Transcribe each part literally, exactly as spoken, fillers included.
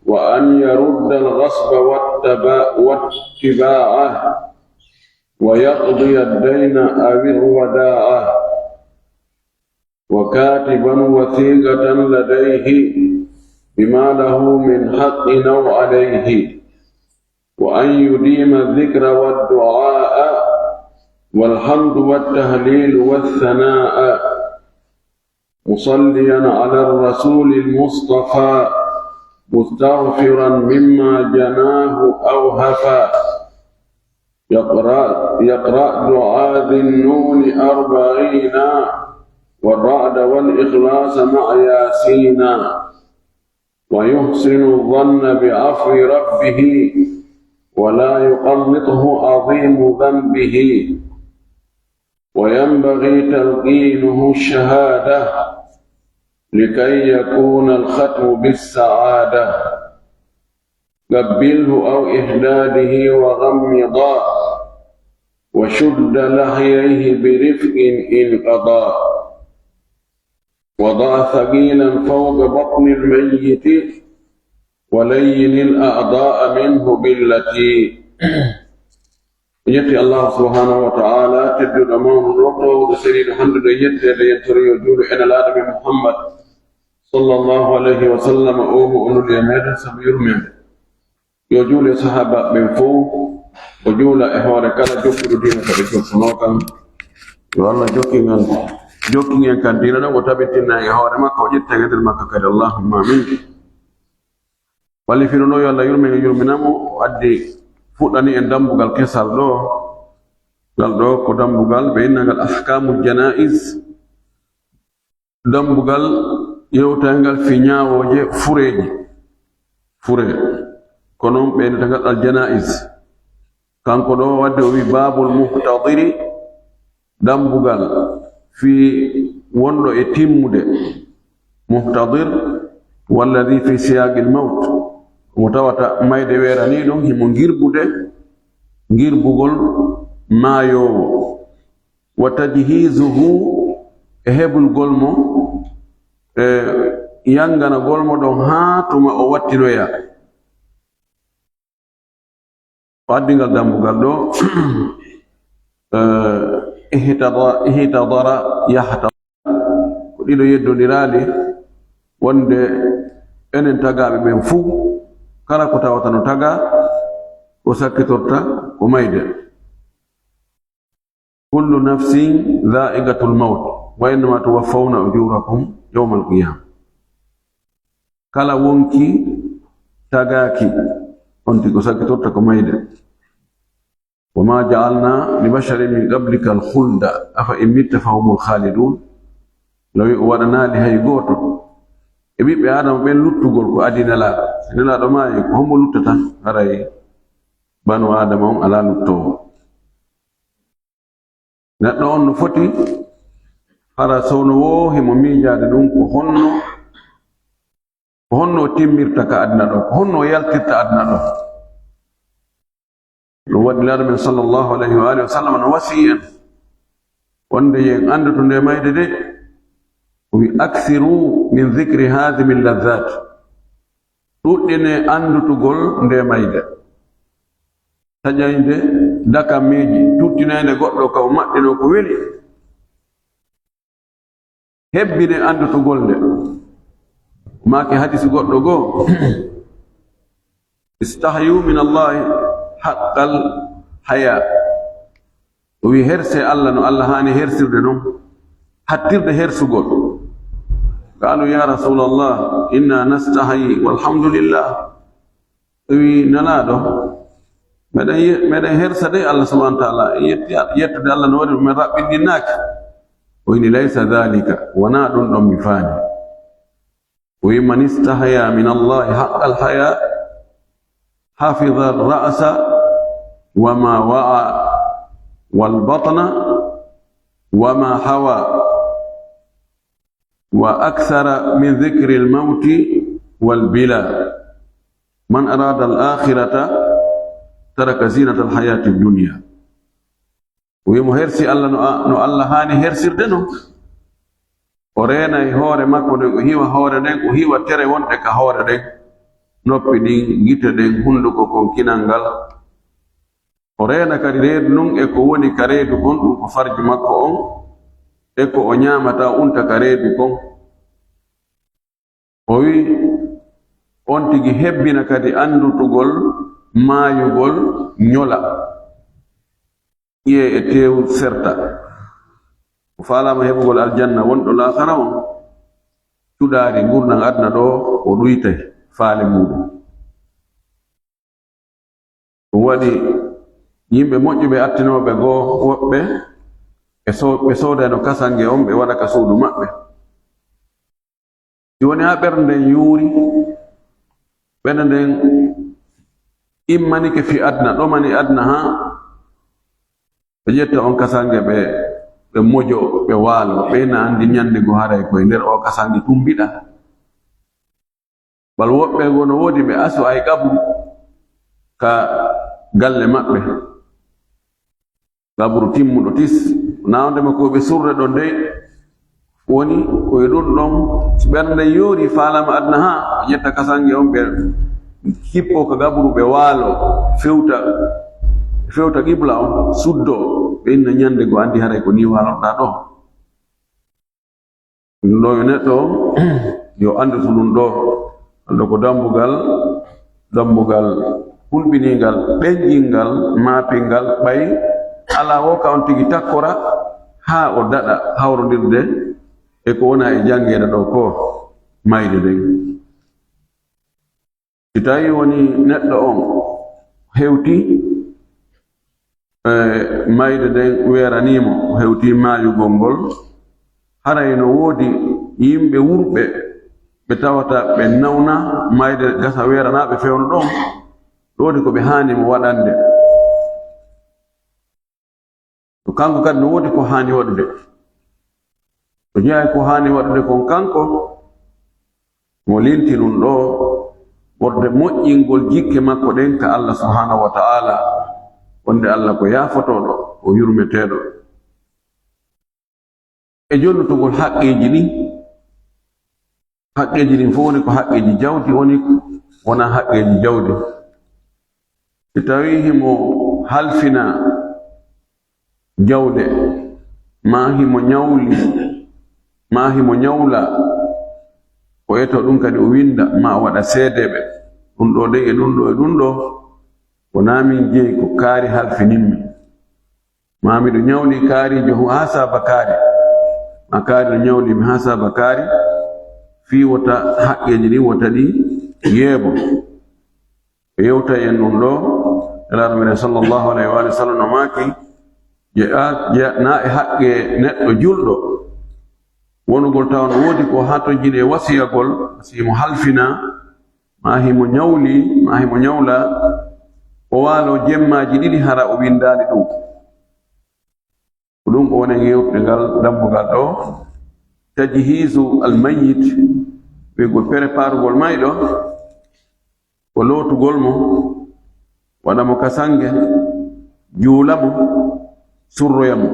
وأن يرد الغصب والتبا-، والتباع، ويقضي الدين أو الوداع، وكاتبا وثيقة لديه بما له من حق أو عليه، وأن يديم الذكر والدعاء والحمد والتهليل والثناء، مصليا على الرسول المصطفى، مستغفرا مما جناه أو هفا. يقرأ، يقرأ دعاء ذي النون أربعين، والرعد والإخلاص مع ياسين، ويحسن الظن بعفو ربه، ولا يقنطه عظيم ذنبه، وينبغي تلقينه الشهادة، لكي يكون الختم بالسعادة. قبله أو إحداده وغمضا، وشد لحييه برفق إن قضى. وضع ثقيلا فوق بطن الميت، ولين الأعضاء منه بالتي. En yetti Allahu subhanahu wa ta'ala, tedduɗo mawnuɗo, toowuɗo seniiɗo, handuɗo e yetteede, yettoore yo juulu e Nelaaɗo men Muhammad sallallahu alayhi wa sallam, o mo o nuli e meɗen sabu yurmeende. Yo juulu e sahaabaaɓe ɓen fow, o juula e hoore kala jokkuɗo diina ka ɓe jokkunoo kan. Yo Allah jokkin en, jokkin en kan diina ɗon, o tabitinna en e hoore makko, o ƴetta en e nder makko kadi. Allahumma amin. Wallifiro ɗo, yo Allah yurmin, yurmina mo, o addi fuɗɗani en dambugal kesal ɗo. Ngal ɗo ko dambugal ɓe inna ngal ahkamul janaiz, dambugal yewtayngal fii ñaawooje fureeje, fure, ko non ɓe innata ngal al janaiz. Kanko ɗo wadde o wi'i, "Babul muhtadiri," dambugal fii wonɗo e timmude. Muhtadir, walladhi fi siyaqil mawt, mo tawata mayde weeranii ɗum, himo ngirbude ngirbugol maayoowo. Wa tajhizuhu, e heblugol mo, e yanganagol mo ɗon haa tuma o wattinoya. O addi ngal dambugal ɗo, eh, ihtada-, ihtadara, yahtadar. Ko ɗiɗo yeddondiraali wonde enen tagaaɓe ɓen fuu, kala ko tawata no tagaa, ko sakkitorta ko mayde. Kullu nafsin dha'iqatul mawt, wa innama tuwaffawna ujurakum yawmal qiyamah. Kala wonki tagaaki, on tigi ko sakkitorta ko mayde. Wa ma ja'alna li basharin min qablikal khulda, afa in mitta fahumul khalidun. Lawi o waɗanaali hay gooto e ɓiɓɓe Aadama ɓen luttugol ko adii Nelaaɗo. Si Nelaaɗo maayi, ko hombo luttata? Haray banu Aadama on alaa luttoowo. Neɗɗo on no foti, hara sowno woo himo miijaade ɗum, ko honno, ko honno o timmirta ka aduna ɗo, ko honno o yaltirta aduna ɗo. Ɗum waɗi Nelaaɗo men sallallahu alayhi wa alihi wa sallam no wasii en wonde yo en anndu to nde mayde de, o wi, "Akthiru min dhikri hadhimi ladhat." Ɗuɗɗine anndutugol nde mayde. Taƴayde dakamiiji, tuttinayde goɗɗo ka o maɗɗinoo ko weli. Hebbine anndutugol nde. Maaki hadisu goɗɗo goo, "Istahyu min Allahi haqqal haya." O wi, "Herse Allah no Allah haani hersirde non, hattirde hersugol." Qaalu, "Ya Rasulallah, inna nastahyi walhamdulillah." O wi, "Nelaaɗo, meɗen ye-, meɗen hersa de Allah subhanahu wa ta'ala, en yetti, yettude Allah no waɗi men raɓɓinɗinnaaki." O inni, "Laysa dhalika, wonaa ɗum ɗon mi faani." O wi, "Man istahya min Allahi haqqal haya, hafidha ar-ra'sa wa ma wa'a, wal batna wa ma hawa, wa akthara min dhikri al-mawti wal bila. Man arada al-akhirata taraka zinata al-hayati ad-dunya." O wi mo hersi Allah no a-, no Allah haani hersirde non. O reenay hoore makko nden, o hiwa hoore nden, o hiwa tere wonɗe ka hoore nden. noppi ɗin, gite ɗen, hunduko kon, kinal ngal. O reena kadi reedu ndun e ko woni ka reedu kon, ɗun ko farju makko on, e ko o ɲaamata unta ka reedu kon. O wi'i, on tigi hebbina kadi anndutugol maayugol ɲola, ƴi'e e teewu serta. O faalaama heɓugol aljanna wonɗo laakara on, cuɗaari ngurndan aduna ɗoo, o ɗuytay faale muuɗum. Ɗum waɗi yimɓe moƴƴuɓe attinooɓe goo woɓɓe e so-, ɓe soodayno kasange on, ɓe waɗa ka suudu maɓɓe. Si woni haa ɓernde nden yuuri, ɓernde nden immanike fii aduna, ɗomani aduna haa ɓe ƴetta on kasange, ɓe, ɓe mojo, ɓe waalo, ɓe na anndi ɲande goo haray ko e nder oo kasange tumbiɗa. Bal woɓɓe goo no woodi ɓe aso ay qabru ka galle maɓɓe. Qabru timmuɗo tis. Naawde mo ko ɓe surre ɗon dey woni ko e ɗum ɗon. So ɓernde yoori faalaama aduna haa ƴetta kasange on, ɓe kippoo ka qabru, ɓe waalo, fewta, fewta qibla on, suddoo. Ɓe inna ɲande goo anndi haray ko nii waalorɗaa ɗoo. Ɗum ɗoo yo neɗɗo yo anndu to ɗum ɗoo, ɗum ɗoo ko dambugal, dambugal hulɓiniingal, ɗenƴingal, maapingal, ɓay alaa woo ka on tigi takkora haa o daɗa hawrondirde e ko wona e janngeede ɗoo ko mayde nden. Si tawii woni neɗɗo on hewti, e, mayde nden weeranii mo, o hewti maayugol ngol, haray no woodi yimɓe wurɓe ɓe tawata ɓe nawna mayde gasa weeranaa ɓe fewndo ɗon, no woodi ko ɓe haani mo waɗande. To kanko kadi no woodi ko haani waɗude. To jeyaa ko haani waɗude kon kanko, mo linti ɗum ɗoo, ɓurde moƴƴingol jikke makko ɗen ka Allah subhanahu wa ta'ala, wonde Allah ko yaafotooɗo, ko yurmeteeɗo. E jonnutugol haqqeeji ɗin, haqqeeji ɗin fof woni ko haqqeeji jawdi, woni wonaa haqqeeji jawdi. Si tawii himo halfina jawle, maa himo ɲawli, maa himo ɲawla, o etoo ɗum kadi o winnda, maa o waɗa seedeeɓe. Ɗum ɗoo dey e ɗum ɗoo e ɗum ɗoo, wonaa min jeyi, ko kaari halfinimmi. Maa miɗo ɲawli kaariijo haa saaba kaari. Maa kaari no ɲawli mi haa saaba kaari. Fii wota haqqeeji ɗin wota ɗi yeebo. Ɓe yewta en ɗum ɗoo. Nelaaɗo meɗen sallallahu alayhi wa sallam no maaki, je-, a-, je-, naa e haqqe neɗɗo julɗo. Wonugol tawa no woodi ko haa to jine wasiyagol, si mo halfina, maa himo ɲawli, maa himo ɲawla, o waaloo jemmaaji ɗiɗi hara o winndaali ɗum. Ko ɗum o woni yewtude ngal dambugal ɗoo, tajhiizu al mayyit, wi'ugol preparugol mayɗo, ko lootugol mo, waɗa mo ka sange, juula mo, surroya mo.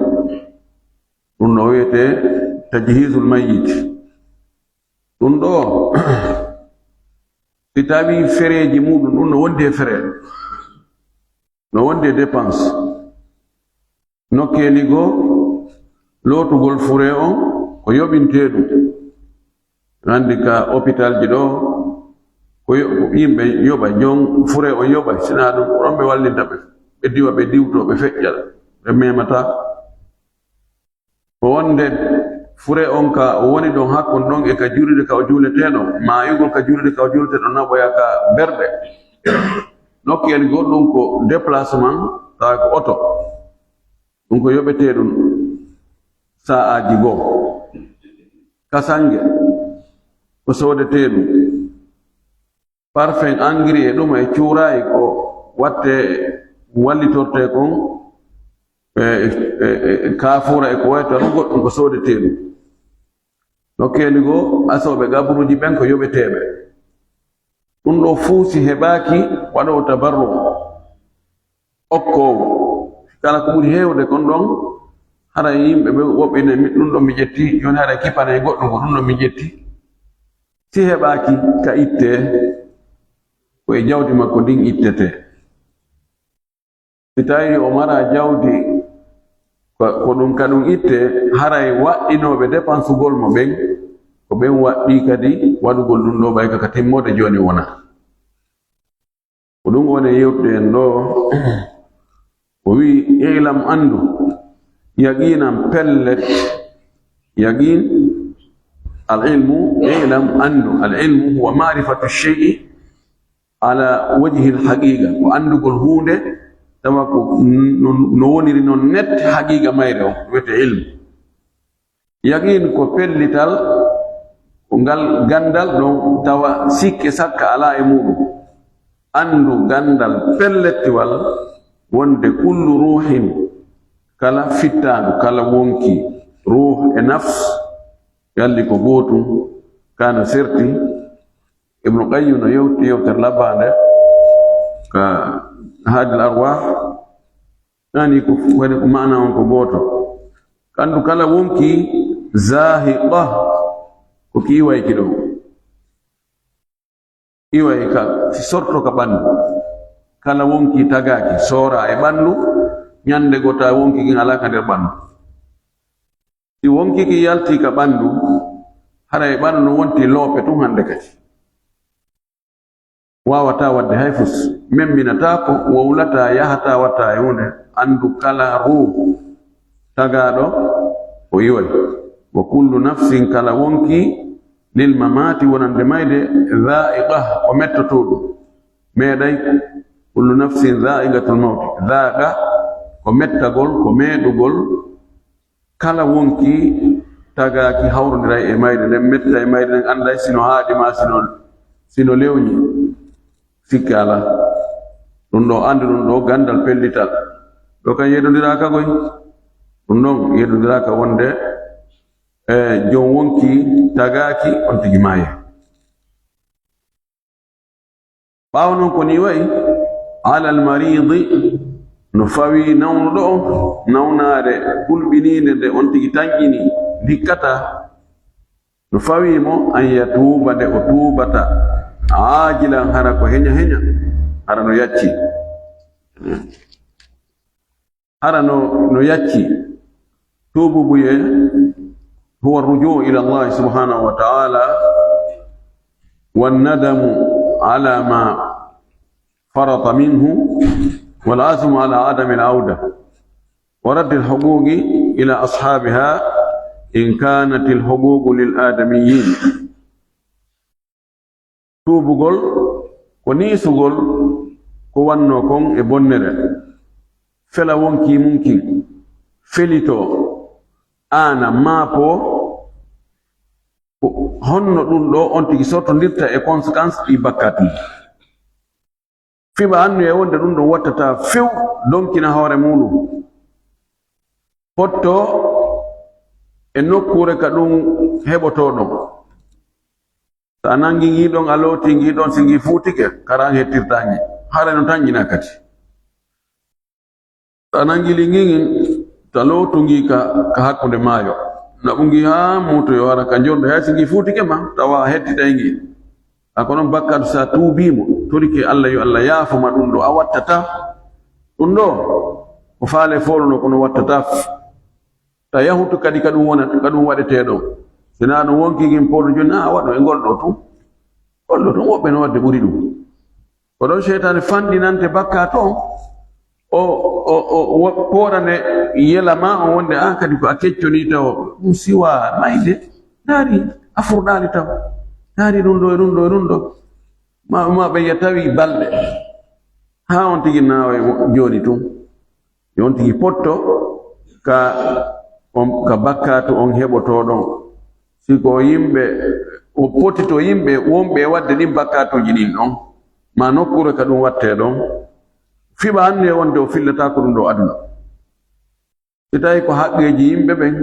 Ɗum no wi'etee tajhiizul mayyit. Ɗum ɗoo, si tawii fereeji muuɗum, ɗum no wondi e fere, no wondi e dépense. Nokkeeli goo, lootugol furee on, ko yoɓintee ɗum. Anndi ka hôpital ji ɗoo, ko yo-, ko yimɓe yoɓa, jon furee on yoɓa, sinaa ɗum, ko ɗon ɓe wallinta ɓe. Ɓe diwa, ɓe diwtoo, ɓe feƴƴa, ɓe memataa. Ko wonde furee on ka o woni ɗon hakkon ɗon e ka juulirde ka o juuletee ɗon, maayugol ka juulirde ka o juuletee ɗon, naɓoya ka berɗe. Nokkeeli goo ɗum ko déplacement, tawa ko oto. Ɗum ko yoɓetee ɗum sa'aaji goo. Kasange ko soodetee ɗum. Parfum, angiri e ɗum e cuuraay ko wattee, wallitortee kon, e, e, e, e kaafuura e ko wayi ton, goɗɗum ko soodetee ɗum. Nokkeeli goo, asooɓe gaburuuji ɓen ko yoɓeteeɓe. Ɗum ɗoo fuu si heɓaaki waɗoowo tabarru, okkoowo, kala ko ɓuri heewde kon ɗon, haray yimɓe ɓe woɓɓe ne, mi, ɗum ɗon mi ƴetti, jooni haray kipanee goɗɗum ko ɗum ɗon mi ƴetti. Si heɓaaki ka ittee, ko e jawdi makko ndin ittetee. Si tawii o maraa jawdi, ko, ko ɗum ka ɗum ittee, haray waɗɗinooɓe depensugol mo ɓen, ko ɓen waɗɗii kadi waɗugol ɗum ɗoo, ɓay ka, ka timmoode jooni wonaa. Ko ɗum woni yewtude en ɗoo. O wi'i, "I'lam, anndu, yaqinan, pellet, yaqin, al ilmu, i'lam, anndu, al ilmu huwa ma'rifatu shay'i ala wajhil haqiqa." Ko anndugol huunde, tawa ko no, no woniri non net haqiqa mayre on, wi'etee ilmu. Yaqin ko pellital, ko ngal ganndal ɗon tawa sikke sakka alaa e muuɗum. Anndu ganndal pellettiwal wonde kullu ruuhin, kala fittaandu, kala wonki, ruuh e nafs, yalli ko gootum, kana serti. Ibnu Qayyim no yewti yewtere labbaande ka Haadil Arwaah, nani ko woni ko maana on ko gooto. Anndu kala wonki zaahiqa, ko ki iway ki ɗon. Iway ka, si sorto ka ɓanndu. Kala wonki tagaaki, soora e ɓanndu, ñande goo tawa wonki kin alaa ka nder ɓanndu. Si wonki kin yaltii ka ɓanndu, hara e ɓanndu no wonti loope tun hande kadi. Waawataa waɗde hay fus, memminataako, wowlataa, yahataa, waɗataa e huunde. Anndu kala ruuhu tagaaɗo o iway. Wa kullu nafsin, kala wonki, lil mamaati, wonande mayde, dhaa'iqa, ko mettotooɗo. Meeɗay, kullu nafsin dhaa'iqatul mawti. Dhaaqa, ko mettagol, ko meeɗugol. Kala wonki tagaaki hawrondiray e mayde nden, metta e mayde nden, annday sino haaɗi maa sino, sino lewñi. Sikke alaa. Ɗum ɗoo, anndu ɗum ɗoo ganndal pellital. Ɗoo kan yeɗondiraaka koy. Ɗum ɗon yeɗondiraaka wonde, e, jon wonki tagaaki on tigi maaye. Ɓaawo non ko nii wa'i, alal mariidi, no fawii nawnuɗo on, nawnaare hulɓiniinde nde on tigi tanƴini, ndikkataa. No fawii mo an yatuuba, nde o tuubata, aajilan, hara ko heña heña, hara no yacci. Hara no, no yacci. Tuububuye huwa rujuu ila Allahi subhanahu wa ta'ala, wan nadamu ala ma farata minhu, wal azmu ala adami al awda, wa raddi al huquqi ila ashabiha in kanat al huququ lil adamiyyin. Tuubugol ko niisugol ko wannoo kon e bonnere, fela wonkii mun kin, felitoo, aana, maapoo, ko honno ɗun ɗoo on tigi sottondirta e conséquence ɗi bakkaatuuji. Fiɓa annoya wonde ɗun ɗon wattataa few, donkina hoore muuɗum. Potto e nokkuure ka ɗun heɓotoo ɗon. So a nangi ngii ɗon, a lootii ngii ɗon, si ngii fuutike, kara an hettirtaa ngi. Haray no tanƴinaa kadi. So a nangi li ngii, ta lootu ngii ka, ka hakkunde maayo. Naɓu ngii haa muutoyoo, hara ka njonɗo, hay si ngii fuutike ma, tawa a hettitay ngii. A ko non bakkaatu, so a tuubii mo, torike Alla, yo Alla yaafo ma ɗun ɗoo, a wattataa. Ɗun ɗoo, ko faale fooluno, kono wattataa. Ta yahutu kadi ka ɗun wona, ka ɗun waɗetee ɗon. Si naa ɗun wonkii ngin pooɗo jooni, a waɗu e ngol ɗoo tun. Ngol ɗoo tun, woɓɓe no waɗde ɓuri ɗun. Ko ɗon seytaane fanɗinante bakkaatu on. O, o, o, o poorane yela ma on wonde an kadi ko a kecconi taw ɗun siwaa mayde. Ndaari a furɗaali taw. Ndaari ɗun ɗoo e ɗun ɗoo e ɗun ɗoo. Ma, ma ɓe yi'a tawi balɗe. Haa on tigi naawa e mo-, jooni tun. Yo on tigi potto ka on, ka bakkaatu on heɓotoo ɗon. Si ko yimɓe, o potito yimɓe wonɓe e waɗde ɗin bakkaatuuji ɗin ɗon, maa nokkuure ka ɗun wattee ɗon, fiɓa annoya wonde o fillataako ɗun ɗoo aduna. Si tawii ko haqqeeji yimɓe ɓen,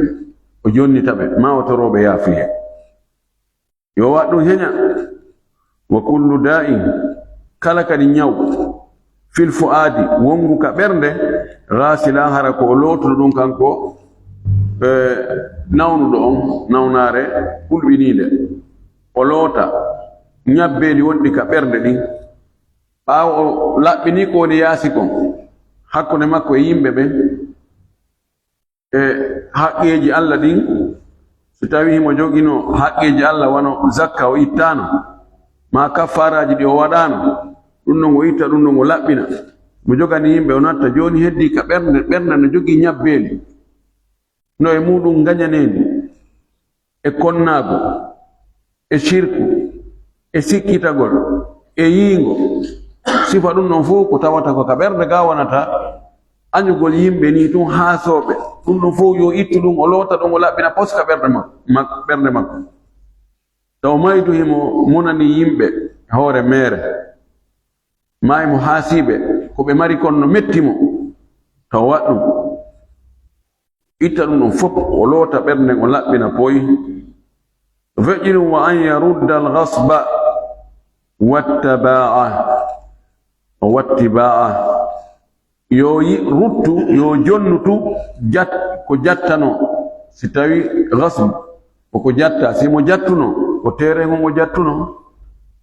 o jonnita ɓe, maa o toroo ɓe yaafuyee. Yo waɗ ɗun heña. Wa kullu daa'in, kala kadi ñaw, fil fu'aadi, wonngu ka ɓernde, ghaasilan, hara ko o lootuɗo ɗun kanko, e, nawnuɗo on, nawnaare hulɓiniinde. O loota ñabbeeli wonɗi ka ɓernde ɗin. Ɓaawo o laɓɓinii ko woni yaasi kon hakkunde makko e yimɓe ɓen, e haqqeeji Alla ɗin, si tawii himo joginoo haqqeeji Alla, wano zakka o ittaano, maa kaffaaraaji ɗi o waɗaano, ɗun ɗon o itta, ɗun ɗon o laɓɓina. Mo jogani yimɓe, o natta. Jooni heddii ka ɓernde, ɓernde no jogii ñabbeeli, no e muuɗun ngañaneeli, e konnaagu, e sirku, e sikkitagol, e yiingo. Sifa ɗun ɗon fow ko tawata ko ka ɓernde gaa wonata, añugol yimɓe nii tun, haasooɓe. Ɗun ɗon fow yo ittu ɗun, o loota ɗun, o laɓɓina pos ka ɓernde mak-, mak-, ɓernde makko. Taw maydu himo munani yimɓe hoore meere, maa himo haasii ɓe, ko ɓe mari kon no metti mo, taw waɗ ɗun. Itta ɗun ɗon fow, o loota ɓernde, o laɓɓina poy. Feƴƴi ɗun, wa an yarudda al-ghasba wattabaa, wattibaa. Yo yi-, ruttu, yo jonnutu jat-, ko jattanoo. Si tawii ghasb, ko ko jatta, si mo jattunoo, ko teere ngon o jattunoo,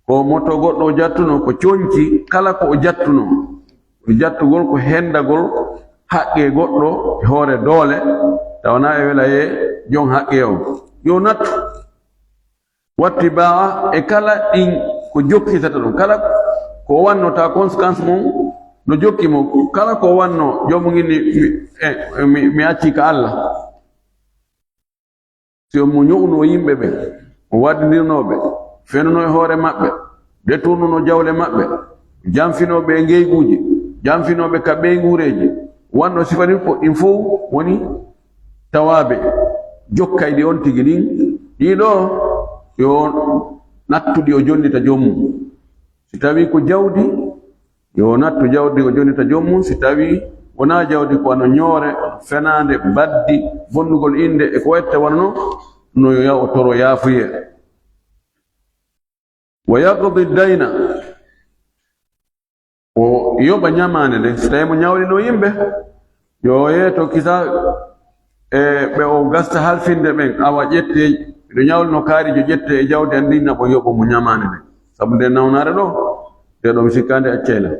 ko moto goɗɗo o jattunoo, ko conci, kala ko o jattunoo. Jattugol ko hendagol haqqee goɗɗo e hoore doole, tawanaa e welayee jon haqqee on. Yo nattu. Wattibaa e kala ɗin ko jokkitata ɗun, kala ko wannoo ta conséquence mun no jokki mo, kala ko wannoo joomu ngin ni mi, e, mi, mi accii ka Alla. Si on mo ño'unoo yimɓe ɓen, o waddindirnoo ɓe, fenunoo e hoore maɓɓe, deturnunoo jawle maɓɓe, janfinoo ɓe e ngeyguuji, janfinoo ɓe ka ɓeynguureeji, wannoo sifa ɗin fow, ɗin fow woni tawaaɓe jokkayɗi on tigi ɗin, ɗii ɗoo yo nattu ɗi, o jonnita joomum. Si tawii ko jawdi, yo nattu jawdi, o jonnita joomum. Si tawii wonaa jawdi, ko wano ñoore, fenaande, baddi, bonnugol innde, e ko wayi no, no yo ya-, o toro yaafuyee. Wa yaqdi dayna, o yoɓa ñamaande nden. Si tawii mo ñawlinoo yimɓe, yo yeeto kisa e ɓe o gasta halfinde ɓen, awa ƴettee, miɗo ñawlinoo kaarijo, ƴettee e jawdi an ndin, naɓo, yoɓo mo ñamaande nden. Sabu nde nawnaare ɗoo, nde ɗoo mi sikkaa nde accay lan.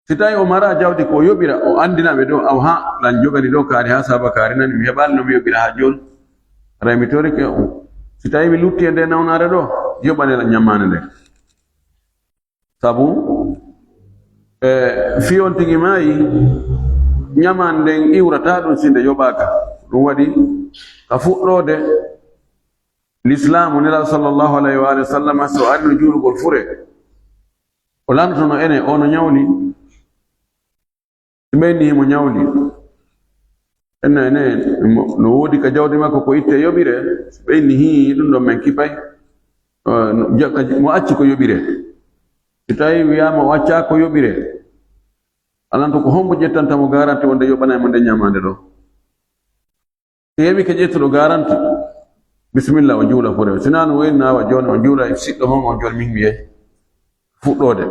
Si tawii o maraa jawdi, ko o yoɓira, o anndina ɓe ɗoo, awa haa lan jogani ɗoo kaari, haa saaba kaari nani, mi heɓaali no mi yoɓira haa jooni. Haray mi torike on. Si tawii mi lutti e nde nawnaare ɗoo, yoɓane lan ñamaande nden. Sabu, e, fii on tigi maayi, ñamaande nden iwrataa ɗun si nde yoɓaaka. Ɗun waɗi ka fuɗɗoode Lislaamu, Nelaaɗo sallallahu alayhi wa alihi wa sallama, si o arino juulugol fure, o lannditono enen, o no ñawli? Si ɓe inni himo ñawli, enen, enen, mo, no woodi ka jawdi makko ko ittee yoɓiree? Si ɓe inni, hii, ɗun ɗon men kipay. Eh, no, ja-, ka, mo acci ko yoɓiree. Si tawii wi'aama o accaa ko yoɓiree, alanto ko hombo ƴettanta mo garanti wonde yoɓanay mo nde ñamaande ɗoo? Si heɓike ƴettuɗo garanti, bisimilla, o juula fure. Si naa non, o inni, awa jooni o juula e siɗɗo mon on, jooni min mi yehi fuɗɗoode.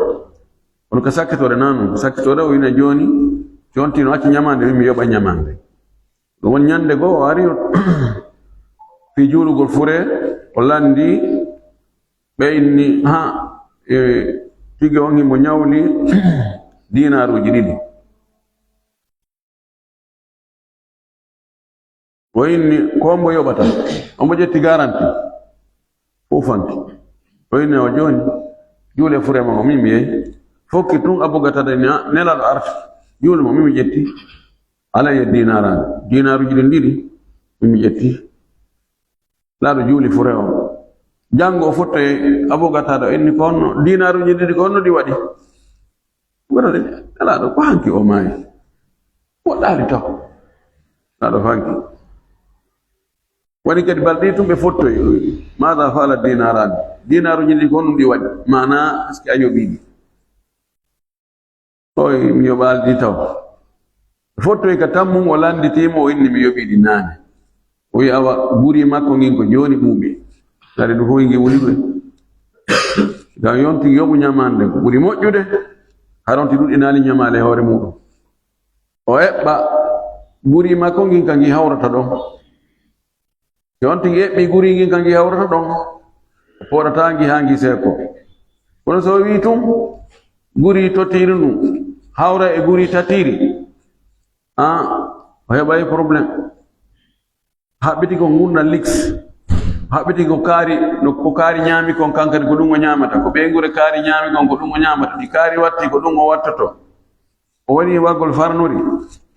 Kono ka sakkitoore naa non, ka sakkitoore o inni jooni, si on tigi no acci ñamaande, min mi yoɓa ñamaande. Ɗun woni ñande goo o ari, o fii juulugol fure, o lanndii, ɓe inni, haa, e, tigi on himo ñawli diinaaruuji ɗiɗi. O inni, ko hombo yoɓata? Hombo ƴetti garanti? Fow fanki. O inni, awa jooni, juulee fure mon on, min mi yehi. Fokki tun Abu Qatada ni, a, Nelaaɗo arti. Juulu mo, min mi ƴetti. Alayya diinaaraani. Diinaaruuji ɗin ɗiɗi, min mi ƴetti. Nelaaɗo juuli fure on. Janngo o fottoyi, Abu Qatada inni, ko honno diinaaruuji ɗiɗi, ko honno ɗi waɗi? Wonande Nelaaɗo, ko hanki o maayi? Woɗɗaali taw. Nelaaɗo fanki. Woni kadi balɗe tun ɓe fottoyi. Maada fa'ala diinaaraani? Diinaaruuji ɗin ko honɗun ɗi waɗi? Maanaa, est-ce que a yoɓii ɗi? O wi'i, mi yoɓaali ɗi taw. Ɓe fottoyi ka tammun, o lannditi mo, o inni, mi yoɓii ɗi naane. O wi'i, awa, guri makko ngin ko jooni ɓuuɓi. Kadi ɗun fow ngi wuli ɗun. Ngam yonti yoɓu ñamaande nden ko ɓuri moƴƴude, hara on tigi ɗuɗɗinaali ñamaale e hoore muuɗun. O eɓɓa guri makko ngin ka ngi hawrata ɗon. Si on tigi eɓɓii guri ngin ka ngi hawrata ɗon, o fooɗataa ngi haa ngi seekoo. Kono so o wii tun, guri totiri ndun, hawra e guri tatiri, ah, o heɓay problème. Haɓɓiti ko ngurndan liks. Haɓɓiti ko kaari, no ko kaari ñaami kon, kan kadi ko ɗun o ñaamata. Ko ɓeynguure kaari ñaami kon, ko ɗun o ñaamata. Ɗi kaari watti, ko ɗun o wattoto. O woni e waggol farnori.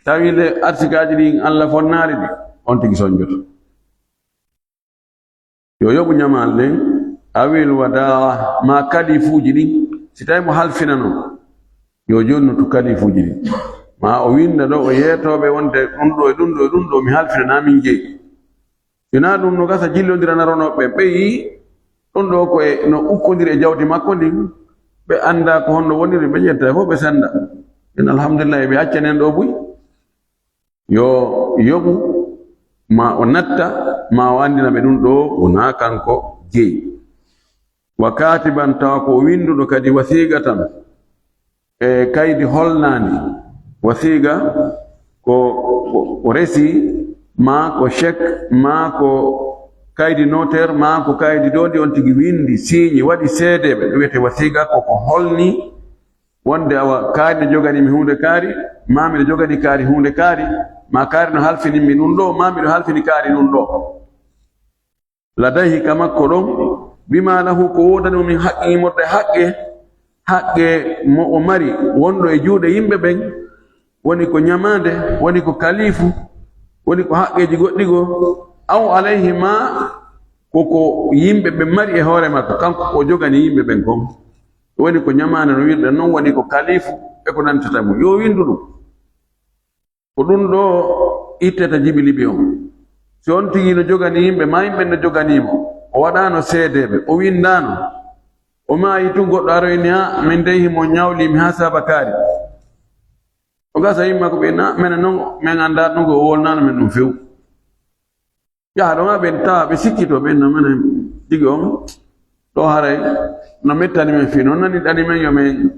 Tawi le arsikaaji ɗin Alla fonnaali ɗi, on tigi sonjoto. Yo yoɓu ñamaale ɗen, awil wadaa, maa kalifuuji ɗin, si tawi mo halfinano, yo jonnutu kalifuuji ɗin. Maa o winda ɗo, o yeetooɓe wonde ɗun ɗo e ɗun ɗo e ɗun ɗo, mi halfinanaa min jeyi. Si naa ɗun no gasa jillondira naronooɓe ɓen, ɓe yi'i ɗun ɗo ko e no ukkondiri e jawdi makko ndin, ɓe anndaa ko honno woniri, ɓe ƴetta fof ɓe senda. En alhamdulillahi, ɓe accanen ɗo buy. Yo yoɓu, maa o natta, maa o anndina ɓe ɗun ɗo wonaa kanko jeyi. Wa kaatiban, tawa ko o winnduɗo kadi wasiiqatan, e kaydi holnaandi. Wasiiqa ko, ko, ko resi, maa ko chèque, maa ko kaydi notaire, maa ko kaydi doondi on tigi winndi, siiñi, waɗi seedeeɓe. Ɗum wiyetee wasiiqa ko ko holni wonde awa kaari ne joganii mi huunde kaari, maa miɗo joganii kaari huunde kaari, maa kaari no halfini mi ɗun ɗoo, maa miɗo halfini kaari ɗun ɗoo. Ladayhi, ka makko ɗon, bimaa lahu, ko woodani mo min haqqin, immorde haqqe, haqqe mo o mari wonɗo e juuɗe yimɓe ɓen, woni ko ñamaande, woni ko kalifu, woni ko haqqeeji goɗɗi goo, aw alayhi, maa ko ko yimɓe ɓen mari e hoore makko, kanko ko o jogani yimɓe ɓen kon. Woni ko ñamaande no wi'irɗen non, woni ko kalifu e ko nantata mo. Yo winndu ɗum. Ko ɗum ɗoo ittata jibi libi on. Si on tigi no jogani yimɓe, maa yimɓe no joganii mo, o waɗaano seedeeɓe, o winndaano, o maayi tun, goɗɗo aroyni, "Haa min dey himo ñawli mi haa saaba kaari." O gasa yimma ko ɓe na, menen non, men anndaa ɗum ko o wolnaano men ɗum few. Yaha ɗon haa ɓen tawa ɓe sikkitoo, ɓen no menen tigi on ɗo haray no mettani men fii, no nani ɗani men yo men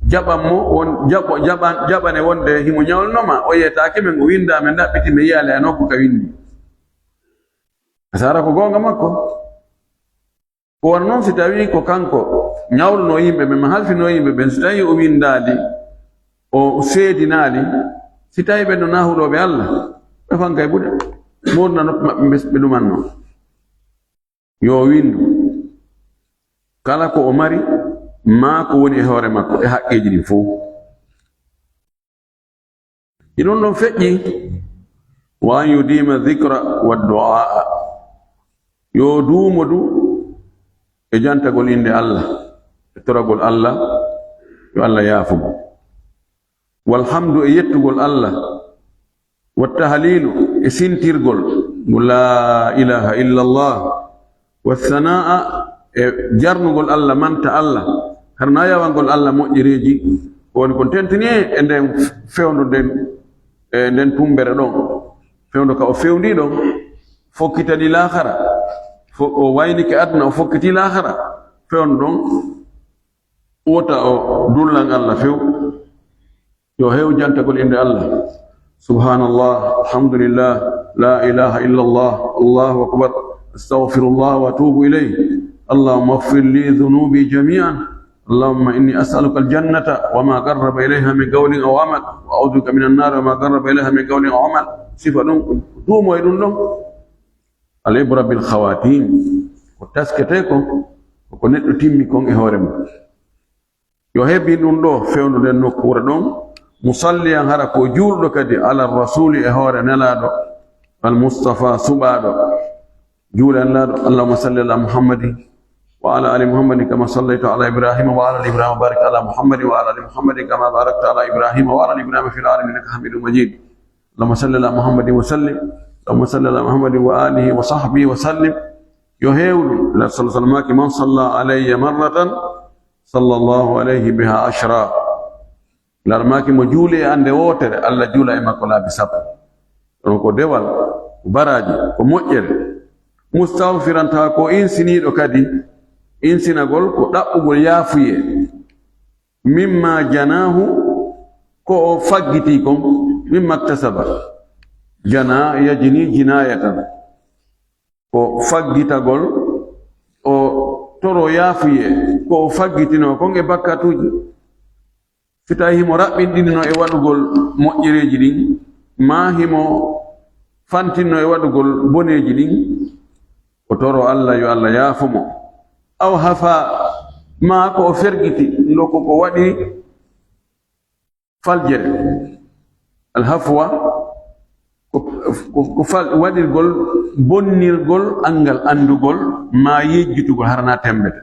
jaɓan mo, won, jaɓo, jaɓan, jaɓane wonde himo ñawlunoo ma, o yeetaaki men, o winndaa men, ɗaɓɓiti men yiyaali e nokku ka winndi. Asaara ko goonga makko. Ko wano non si tawii ko kanko ñawlunoo yimɓe ɓen, ma halfinoo yimɓe ɓen, si tawii o winndaali, o seedinaali, si tawii ɓen no naahuɗooɓe Alla, ɓe fankay buɗe, moorna noppi maɓɓe, ɓe, ɓe ɗumannoo. Yo o winndu kala ko o mari, maa ko woni e hoore makko, e haqqeeji ɗin fow. Ɗi ɗon ɗon feƴƴi, "wa an yudima dhikra wa du'a." Yo duumo du e jantagol innde Alla, e toragol Alla, yo Alla yaafo mo. Walhamdu, e yettugol Alla, wa tahlilu, e sintirgol mo laa ilaha illa Allah, wa sanaa, e jarnugol Alla, manta Alla, harna yawangol Alla moƴƴereeji, ko woni kon tentini e nden fewndo nden, e nden tumbere ɗon, fewndo ka o fewndi ɗon, fokkitani laakara, fo-, o waynike aduna, o fokkiti laakara, fewndo ɗon wota o dullan Alla few. Yo heew jantagol innde Alla. Subhanallah, alhamdulillah, la ilaha illallah, Allahu akbar, astaghfirullah wa atubu ilayh. Allahumma ighfir li dhunubi jami'an. Allahumma inni as'aluka al-jannata wa ma qarraba ilayha min qawlin aw amal. Wa a'udhu bika min an-nar wa ma qarraba ilayha min qawlin aw amal. Sifa ɗum, duumo e ɗum ɗon. Al-ibra bil khawatim. Ko taskete kon, ko neɗɗo timmi kon e hoore mum. Yo hebbin ɗum ɗoo, fewndo nden nokkuure ɗon, musalliyan, hara ko juulɗo kadi, ala rasuli, e hoore nelaaɗo, al mustafa, suɓaaɗo. Juulan laaɗo, allahumma salli ala Muhammadin wa ala ali Muhammadin kama sallayta ala Ibrahima wa ala ali Ibrahima, wa barik ala Muhammadin wa ala ali Muhammadin kama barakta ala Ibrahima wa ala ali Ibrahima fil alamin innaka hamidun majid. Allahumma salli ala Muhammadin wa sallim. Allahumma salli ala Muhammadin wa alihi wa sahbihi wa sallim. Yo heewlu, la sallallahu alayhi wa sallam, man salla alayya marratan, sallallahu alayhi biha ashra. Laara maaki mo juuli e an nde wootere, Alla juula e makko laabi sappo. Ɗon ko dewal, ko baraaji, ko moƴƴere. Mustaghfiran, tawa ko insiniiɗo kadi, insinagol ko ɗaɓɓugol yaafuyee. Mimma janaahu, ko o faggitii kon, mimma iktasaba. Janaa, yajni, jinaayatan. Ko faggitagol, o toro yaafuyee, ko o faggitinoo kon e bakkatuuji. Si tawii himo raɓɓinɗinno e waɗugol moƴƴereeji ɗin, maa himo fantinno e waɗugol boneeji ɗin, o toroo Alla yo Alla yaafo mo. Aw hafa, maa ko o fergiti, ndo ko ko waɗi faljere. Alhafwa, ko, ko, ko fal-, waɗirgol, bonnirgol anngal anndugol, maa yejjitugol hara na temmbete.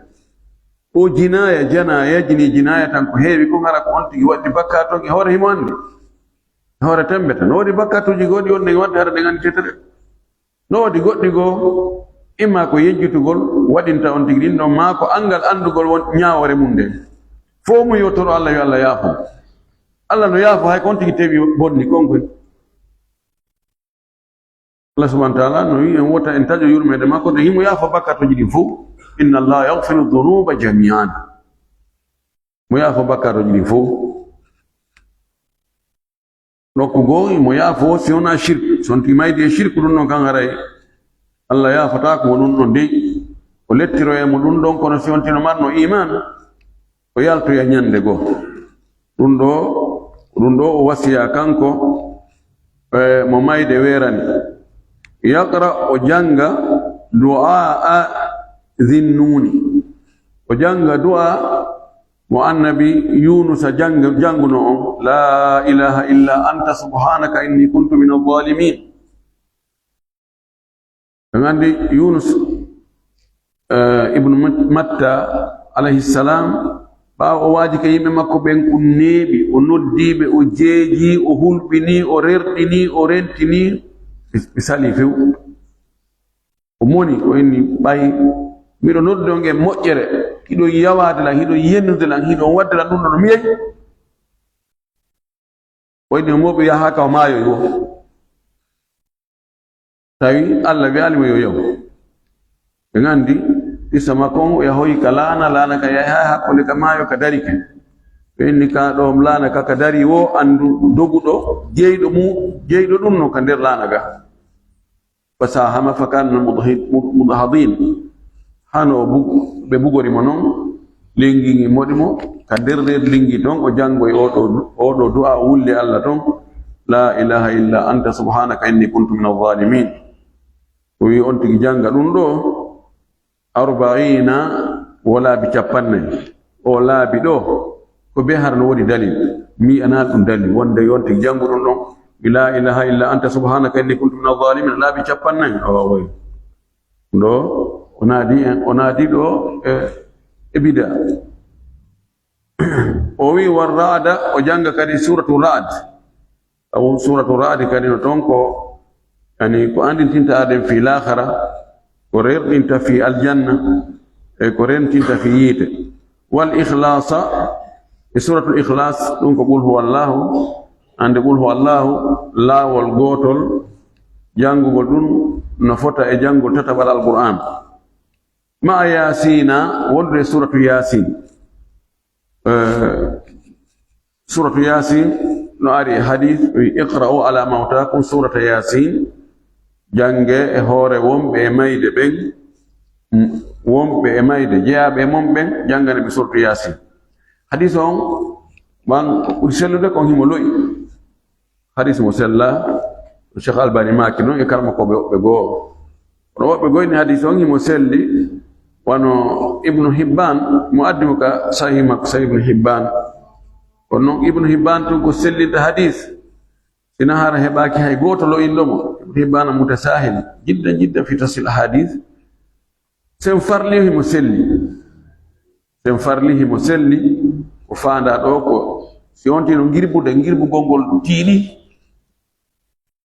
O jinaaya, jana, yajni, jinaaya tan ko heewi kon, hara ko on tigi waɗi bakkaatu on e hoore himo anndi. E hoore temmbete. No woodi bakkaatuuji goɗɗi wonde waɗde hara ɗen anndi tetere. No woodi goɗɗi goo, imma ko yejjitugol waɗinta on tigi ɗin ɗon, maa ko anngal anndugol won ñaawoore mum nden. Fow mum yo toro Alla, yo Alla yaafo. Alla no yaafo hay ko on tigi tewi bonni kon koy. Allah subhanahu wa ta'ala no wi'i en wota en taƴo yurmeende makko, de himo yaafo bakkatuuji ɗin fow. Inna Allaha yaghfiru dhunuba jami'an. Mo yaafo bakkatuuji ɗin fow. Nokku goo, mo yaafo si wonaa shirk. Si on tigi maydi e shirk, ɗun non kan haray Allah yaafataa ko ɗun ɗon dey. O lettiroya mo ɗun ɗon, kono si on tigi no marno iimaan, o yaltoya ñande goo. Ɗun ɗoo, ɗun ɗoo o wasiya kanko, e, mo mayde weerani. Yaqra, o jannga du'aa Zinnuuni. O jannga du'aa mo Annabi Yuunusa jannga-, jannguno on, "Laa ilaaha illaa anta subhaanaka innii kuntu mina zaalimiin." En anndi Yuunus, eh, ibnu Mat-, Matta, alayhi salaam, ɓaawo o waaji ka yimɓe makko ɓen kun neeɓi, o noddii ɓe, o jeejii, o hulɓinii, o rerɗinii, o rentinii, ɓe, ɓe salii few. O moni, o inni, "Ɓay miɗo noddude on e moƴƴere, hiɗon yawaade lan, hiɗon yennude lan, hiɗon waɗde lan ɗun ɗoo no miyay?" O inni, "Mo ɓe yahaaka o maayoy wo." Tawi Alla wi'aali mo yo yahu. Ɓen anndi qissa makko on, o yahoyi ka laana, laana ka yahi haa hakkunde ka maayo ka darike. Ɓe inni, "Ka ɗoo laana ka, ka darii wo, anndu doguɗo, jeyɗo mu-, jeyɗo ɗun no ka nder laana ga." Fasahama fakana minal mudhi-, mudhadin. Hano bu-, ɓe bugori mo non, lingi ngi moɗi mo, ka nder reedu lingi ton, o janngoyi oo ɗoo, oo ɗoo du'aa, o wulli Alla ton, "Laa ilaaha illaa anta subhaanaka innii kuntu minaz zaalimiin." O wi'i on tigi jannga ɗun ɗoo, arba'iina, wo laabi cappannayi. O laabi ɗoo, ko bee hara no woodi dalil. Mi yi'anaa ɗun dalil. Wonde yo on tigi janngu ɗun ɗon. Mi laa ilaaha illa anta subhaanaka inni kuntu mina zaalimiin. Laabi cappannayi. O, o, ɗoo, o naadi en, o naadi ɗoo e, e bida. O wi'i, "War ra'da", o jannga kadi suuratu Ra'd. Taw suuratu Ra'd kadi no ton ko, yani, ko anndintinta aden fii laakhara, ko rerɗinta fii aljanna, e ko rentinta fii yiite. Wal ikhlasa, e suuratul Ikhlas, ɗun ko Qul huwallahu, annde Qul huwallahu, laawol gootol, janngugol ɗun no fota e janngol tataɓal Alqur'aan. Ma'a Yaasiina, wondude e suuratu Yaasiin. Eh, suuratu Yaasiin no ari e hadiis, wi, "Iqra'u ala mawtaakum suurata Yaasiin." Jannge e hoore wonɓe e mayde ɓen, m-, wonɓe e mayde, jeyaaɓe e mon ɓen, janngane ɓe suuratu Yaasiin. Hadiis on, wan ko ɓuri sellude kon himo lo'i. Hadiis mo sella, Cheikh Albani maaki non e karamokooɓe woɓɓe goo. Kono woɓɓe goo inni hadiis on himo selli, wano Ibnu Hibbaan, mo addi mo ka Sahih makko, Sahih Ibnu Hibbaan. Kono non Ibnu Hibbaan tun ko sellinta hadiis, sina hara heɓaaki hay gooto lo'inɗo mo. Ibnu Hibbaan mutasahil, jiddan jiddan fi tashil ahadis. Sen farli himo selli. Sen farli himo selli. Ko faandaa ɗoo ko si on tino ngirbude, ngirbugol ngol tiiɗi.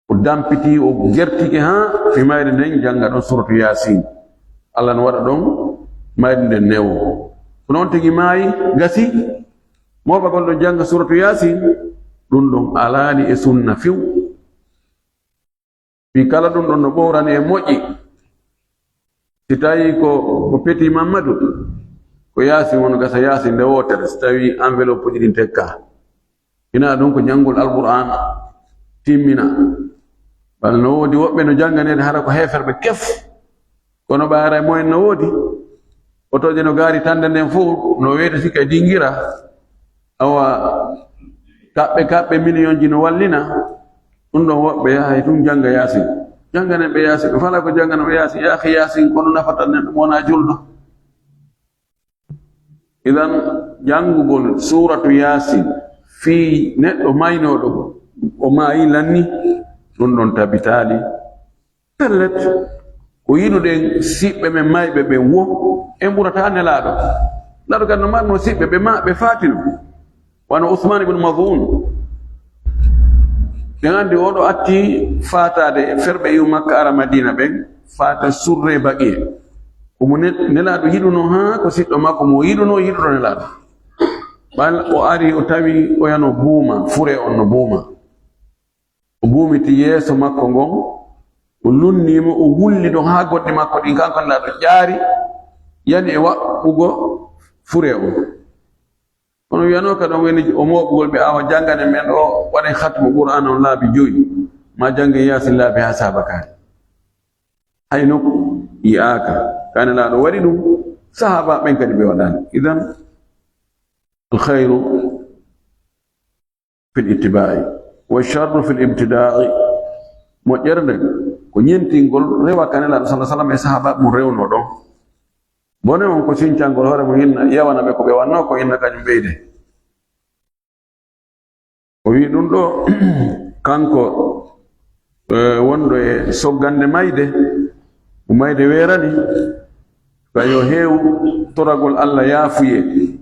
O dampitii, o gertike haa fi mayde nden jannga ɗon suuratu Yaasiin. Alla no waɗa ɗon mayde nden newo. Kono on tigi maayi, gasi, mooɓagol ɗon jannga suuratu Yaasiin, ɗun ɗon alaali e sunna few. Fii kala ɗun ɗon no ɓowrani e moƴƴi. Si tawii ko, ko Petit Mamadou, ko Yaasiin won gasa Yaasiin nde wootere, si tawii enveloppe ji ɗin tekka. Hinaa ɗun ko janngol Alqur'aana timmina. Bana no woodi woɓɓe no jannganeede hara ko heeferɓe kef. Kono ɓay hara e moyen no woodi. Otooje no gaari tande nden fow, no weeti si kay dingira. Awa, kaɓɓe, kaɓɓe miliyonji no wallina. Ɗum ɗon woɓɓe yahay tun janga Yaasin. Janganen ɓe Yaasin. Ɓe fala ko janganen ɓe Yaasin. Yaahi Yaasin, kono nafata neɗɗo mo wona julɗo. Idan, janngugol suuratu Yaasin fii neɗɗo maynooɗo, o maayi lanni, ɗum ɗon tabitaali. Pellet, ko yiɗuɗen siɓɓe men mayɓe ɓen wo, en ɓurataa Nelaaɗo. Nelaaɗo kadi no marno siɓɓe, ɓe ma-, ɓe faatino. Wano Usmaan ibn Maz'uun. Ɗen anndi oɗo atti faataade e ferɓe iw Makka ara Madiina ɓen, faata surre baqiye. Ko mo ne-, Nelaaɗo yiɗuno haa ko siɗɗo makko mo yiɗuno, yiɗuno Nelaaɗo. Ɓal o ari o tawi oya no buuma, fure on no buuma. O buumiti yeeso makko ngon, o lunnii mo, o wulli ɗon haa goɗɗi makko ɗin, kanko Nelaaɗo ƴaari, yani e waɗɗugo fure on. Kono wiyanoo ka ɗon woni o mooɓugol ɓe, awa, jannganen men ɗoo, waɗen khatmu Qur'aana on laabi joyi, maa janngen Yaasin laabi haa saabakaari. Hay nokku yi'aaka. Ka Nelaaɗo waɗi ɗum, sahaaba ɓen kadi ɓe waɗaani. Idan, al khayru fil ittibaa'i, wa sharru fil ibtidaa'i. Moƴƴere nden, ko ɲentingol rewa ka Nelaaɗo sallallaahu alayhi wa sallam e sahaaba mum rewnoo ɗon. Bone on ko sincangol hoore mum hinna, yawana ɓe ko ɓe wannoo ko hinna kañum ɓeyde. O wi'i ɗum ɗoo, kanko, eh, wonɗo e soggande mayde, mo mayde weerani, ka yo heewu toragol Alla yaafuyee,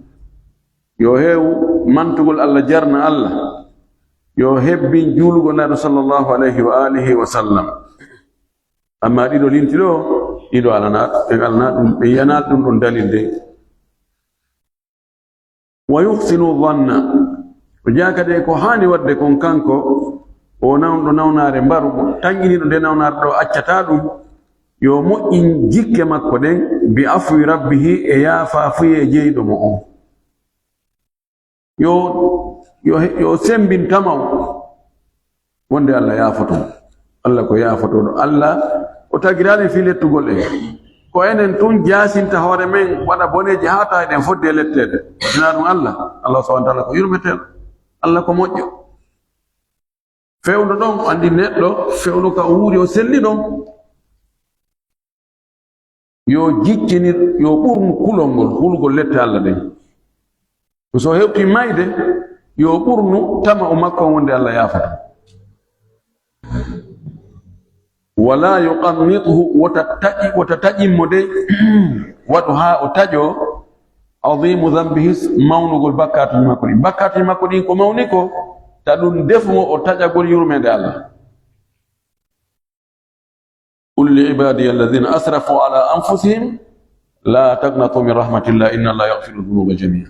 yo heewu mantugol Alla jarna Alla, yo hebbin juulugol Nelaaɗo sallallaahu alayhi wa aalihi wa sallam. Ammaa ɗiɗo linti ɗoo, ɗiɗo alanaa, en alanaa ɗum, en yi'anaa ɗum ɗon dalil de. Wa yuhsinu dhanna. O jaa kadi e ko haani waɗde kon kanko, o nawnɗo nawnaare mbaru, tanƴiniiɗo nde nawnaare ɗoo accataa ɗum, yo moƴƴin jikke makko ɗen, bi afwi rabbihi, e yaafaafuyee jeyɗo mo on. Yo, yo, yo semmbin tamaw. Wonde Alla yaafoto mo. Alla ko yaafotooɗo. Alla o tagiraali fii lettugol en. Ko enen tun jaasinta hoore men, waɗa boneeji haa tawa eɗen fodde e letteede. Sinaa ɗun Alla, Alla subhaanahu wa ta'aalaa ko yurmeteeɗo. Alla ko moƴƴo. Fewndo ɗon, anndi neɗɗo, fewndo ka o wuuri, o selli ɗon. Yo jiccinir, yo ɓurnu kulol ngol, hulugol lette Alla ɗen. So hewtii mayde, yo ɓurnu tama'u makko on wonde Alla yaafoto. Wala yuqannithu, wota taƴi, wota taƴin mo de, waɗu haa o taƴoo, azimu dhanbihi, mawnugol bakkaatuuji makko ɗin. Bakkaatuuji makko ɗin ko mawni ko, ta ɗum defu mo o taƴagol yurmeende Alla. Qul li ibadiya alladhina asrafu ala anfusihim la taqnatu min rahmatillah inna Allaha yaghfiru dhunuba jami'a.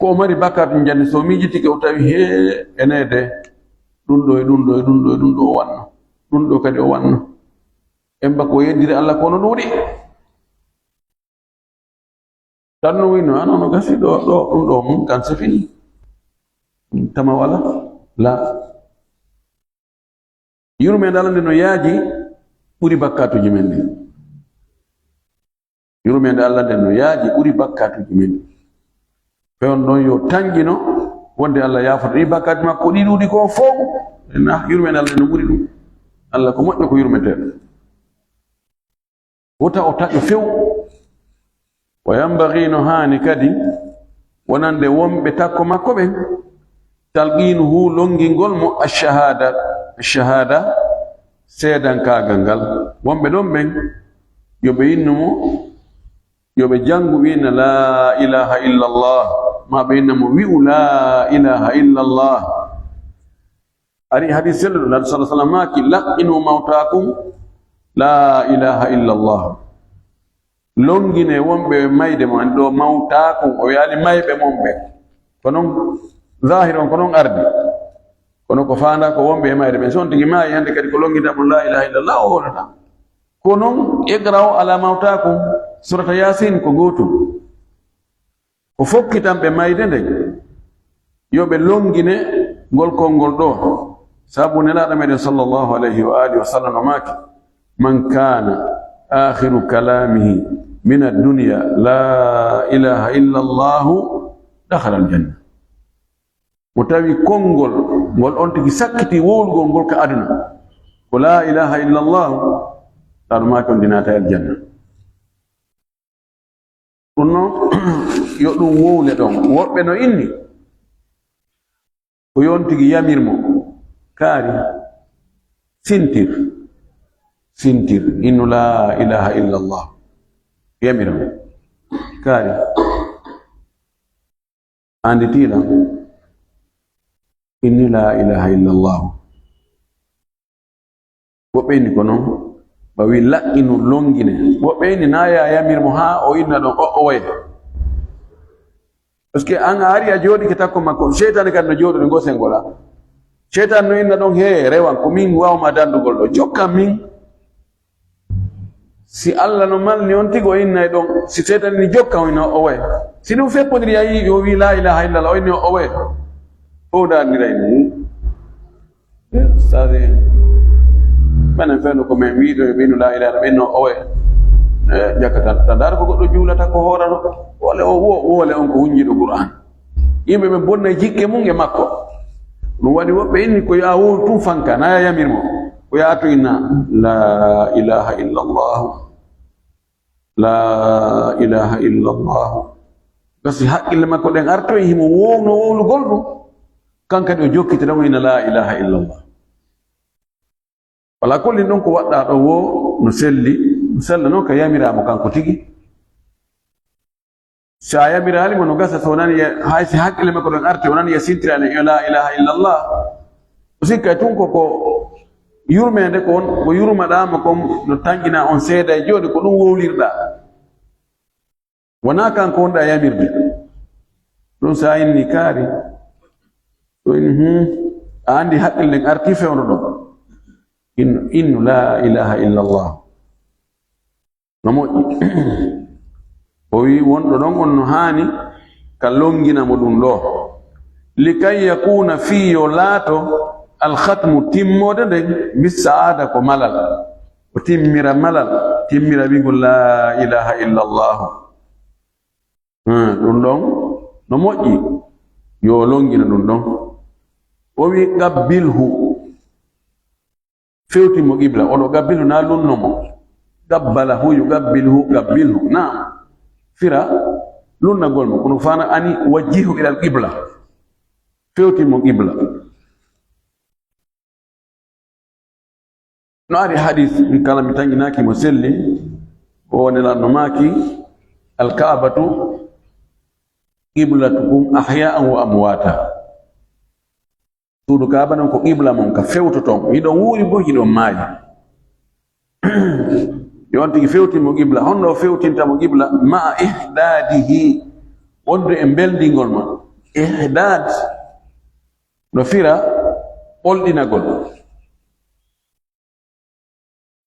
Ko o mari bakkaatu janni, so miijitike o tawi hee enede ɗum ɗo e ɗum ɗo e ɗum ɗo e ɗum ɗo o wanno, ɗum ɗo kadi o wanno. En bako o yeddiri Alla ko no ɗuuɗi. Tan no wino, ano no gasi ɗo, ɗo, ɗum ɗo mum kan c'est fini. Tama wala? La. Yurmeende Alla nden no yaaji ɓuri bakkaatuuji men ɗin. Yurmeende Alla nden no yaaji ɓuri bakkaatuuji men ɗin. Fewndo ɗon yo tanƴino wonde Alla yaafoto ɗi bakkaatuuji makko ɗi ɗuuɗi ko fow. Na yurmeende Alla nden no ɓuri ɗum. Alla ko moƴƴo ko yurmeteeɗo. Wota o taƴo few. Wa yanbaghi, no haani kadi, wonande wonɓe takko makko ɓen, talqiinuhu, longingol mo, ash-shahaada, ash-shahaada, seedankaagal ngal. Wonɓe ɗon ɓen, yo ɓe innu mo, yo ɓe janngu wi'ina, "Laa ilaaha illallah," maa ɓe inna mo, "Wi'u, 'Laa ilaaha illallah.'" Ari hadis selluɗo, Nabi sallallahu alaihi wasallam maaki, "Laqqinu mawtakum la ilaha illa Allah." Longine wonɓe mayde mon, ɗo mawtakum, o wi'aali mayɓe mon ɓe. Ko non, zahir on ko non ardi. Kono ko faanda ko wonɓe e mayde ɓen. So on tigi maayi hande kadi ko longita mon la ilaha illa Allah, o hoolata. Ko non, iqra'u ala mawtakum, surata Yasin ko gootum. Ko fokkitanɓe mayde nden, yo ɓe longine ngol konngol ɗoo. Sabu Nelaaɗo meɗen sallallahu alayhi wa alihi wa sallam no maaki, "Man kaana aakhiru kalaamihi من الدنيا لا إله إلا الله دخل الجنة. Mo tawi konngol ngol on tigi sakkiti wowlugol ngol ka aduna, ko laa ilaaha illallahu, taɗumaaki on dinaata aljanna. Ɗum non, yo ɗum wowle ɗon. Woɓɓe no inni, ko yo on tigi yamir mo, kaari, sintir, sintir, innu laa ilaaha illallah, yamir mo, kaari. Annditi lan, inni laa ilaaha illallahu. Woɓɓe inni ko non, ɓa wi laqqinu longine. Woɓɓe inni naa ya yamir mo haa o inna ɗon o, o waya. Parce que an a ari a jooɗike takko makko, seytaane kadi no jooɗori ngo sengola. Seytaane no inna ɗon, "Hee, rewan, ko min wawma dandugol ɗo, jokkan min." Si Alla no malni on tigi, o innay ɗon. Si seytaane ni jokka, o inna o waya. Si ɗum feppondiri, a yi'i o wi laa ilaaha illallah, o inni o waya. O dandiray ni. Eh, ustaade en. Menen fewndo ko men wiiɗo e ɓeynu laa ilaaha, ɓeynu o owe. Eh, jakka tan, tan ndaara ko goɗɗo juulata ko hoorano. Wole o wo-, wole on ko hunjiiɗo Qur'aan. Yimɓe ɓe bonnay jikke mum e makko. Ɗum waɗi woɓɓe inni ko yo a wowlu tun fanka, na ya yamir mo. Ko ya to inna, laa ilaaha illallah. Laa ilaaha illallah. Gasi haqqille makko ɗen artoyi, himo wowno wowlugol ɗum. Kan kadi o jokkiti tan o ina laa ilaaha illallah. Wala kollin ɗon ko waɗɗaa ɗon woo no selli, no sella non ka yamiraa mo kanko tigi. Si a yamiraali mo no gasa so nani, hay si haqqille makko ɗon arti, o nani ya sintiraani e laa ilaaha illallah. O sikkay tun ko, ko yurmeende ko on, ko yurmaɗaa mo kon no tanƴinaa on seeday jooni ko ɗum wowlirɗaa. Wonaa kanko wonɗaa yamirde. Ɗum so a inni kaari. Ɗum inni, hmm, a anndi haqqille ɗen arti fewndo ɗon. Innu, innu laa ilaaha illallah. No moƴƴi. O wi'i wonɗo ɗon on no haani ka longina mo ɗum ɗoo. Likay yakuna fii yo laato alkhatmu timmoode nden bis sa'aada ko malal. O timmira malal, timmira wi'ugol laa ilaaha illallahu. Hmm, ɗum ɗon no moƴƴi. Yo longina ɗum ɗon. O wi'i qabbilhu. Fewtin mo qibla, oɗo qabbilhu na lunno mo. Qabbalahu yuqabbilhu, qabbilhu. Naam. Fira lunnagol mo. Kono fana ani wajjihu ilal qibla. Fewtin mo qibla. No ari hadis, mi kala mi tanƴinaaki mo selli, o Nelaaɗo maaki, "Al-Ka'batu qiblatukum ahya'an wa amwata." Suudu Kaaba non ko qibla mon ka fewtoton. Hiɗon wuuri bo hiɗon maayi. Yo on tigi fewtin mo qibla. Honno o fewtinta mo qibla? Ma'a ihdadihi. Wondude e mbeldingol ma. Ihdad no fira ɓolɗinagol.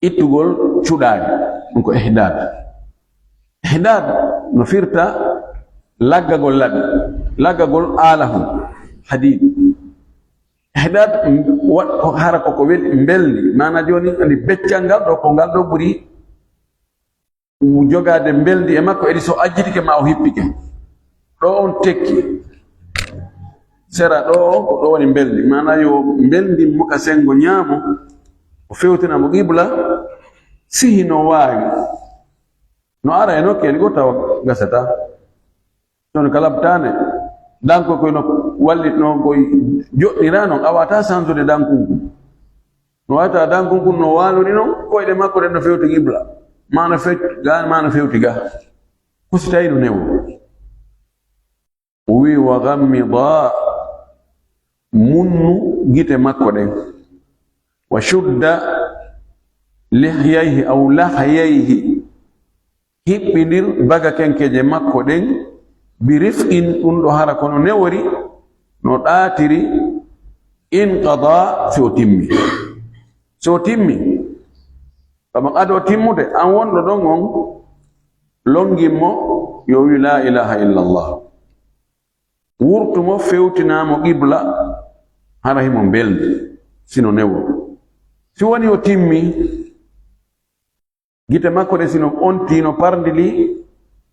Ittugol cuɗaari, ɗum ko ihdaad. Ihdaad no firta laggagol laɓi, laggagol aalahun, hadiid. Ihdaad wa-, hara ko ko weli mbelndi, maana jooni andi beccal ngal ɗo, ko ngal ɗo ɓuri jogaade mbelndi e makko, edi so ajjitike ma o hippike. Ɗo on tekki. Sera ɗo on ko ɗo woni mbelndi. Maana yo mbelndi mo ka sengo ñaamo, o fewtina mo qibla, si hino waawi. No ara e nokkeeli goo tawa gasata. Ɗon ka labtaane, danko koy no wallit no koy joɗɗira non, a wata sansude dankunku. No wata dankunkun no walori non, koyɗe makko ɗen no fewti qibla. Ma no fewti ga, ma no fewti ga. Ko si tawi no newo. O wi, "Wa ghammida, munnu gite makko ɗen. Wa shudda lihyayhi aw lahyayhi." Hiɓɓindir bagakenkeje makko ɗen, bi rifqin, ɗum ɗo hara kono newori, no ɗaatiri, inqada, si o timmi. Si o timmi, kama ado timmude, an wonɗo ɗon on, longin mo, yo wi, "La ilaha illallah." Wurtu mo, fewtinaa mo qibla, hara himo mbelndi, sino newo. Si woni o timmi, Gite makko ɗen, si no ontii, no parndilii,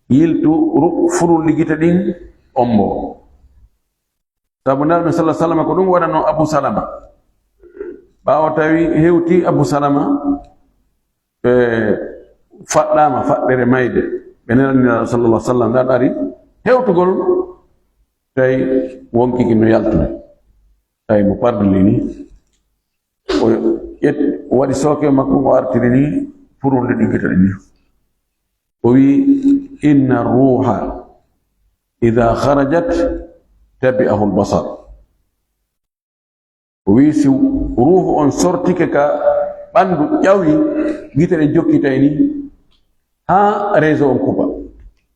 yiltu ru-, furunɗi gite ɗin, ommboo. Sabu Nelaaɗo sallallahu alaihi wasallam ko ɗun waɗanoo Abu Salama. Ɓaawo tawi hewti Abu Salama, e, faɗɗaama faɗɗere mayde. Ɓe nelani Nelaaɗo sallallahu alaihi wasallam, ɗan ari hewtugol, tawi wonkii kin no yaltude. Tawi mo pardini ni. O ƴet-, o waɗi sooke makko, o artiri ni furunde ɗin gite ɗin ni. O wi'i, "Inna ruuha idha kharajat tabi'ahu al-basar." O wi'i, si ruuhu on sortike ka ɓandu ƴawi, gite ɗen jokkitay ni haa réseau on kupa.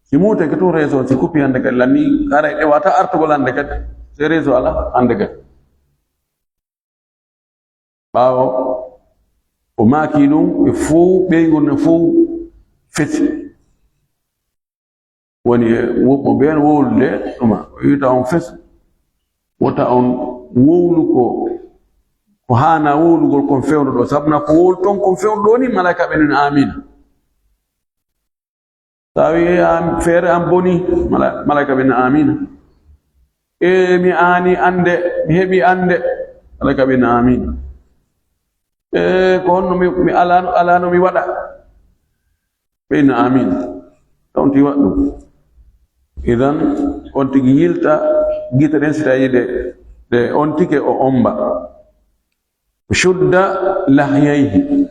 Si muutake tun réseau on, si kupi hande kadi, lanni haray ɗe wata artugol hande kadi, si réseau ala hande kadi. Ɓaawo o maaki ɗun, ɓe fow, ɓeyngu ndun fow fesi. Woni e wo-, mo ɓen wowlude ɗuma, o wi'ata on fes, wota on wowlu ko, ko haana wowlugol kon fewndo ɗoo, sabu na ko wowluton kon fewndo ɗoo ni, malaa'ika ɓen no "Aamiin." Tawi an, feere an boni, mala-, malaa'ika ɓen no "Aamiin." E mi aani annde, mi heɓi annde, malaa'ika ɓen no "Aamiin." E ko honno mi, mi alaano, alaano mi waɗa? Ɓe inna, "Aamiin." Ka on tigi waɗa ɗun. Idan, on tigi yilta gite ɗen si tawi ɗe, ɗe ontike, o omba. Shudda lahyayhi.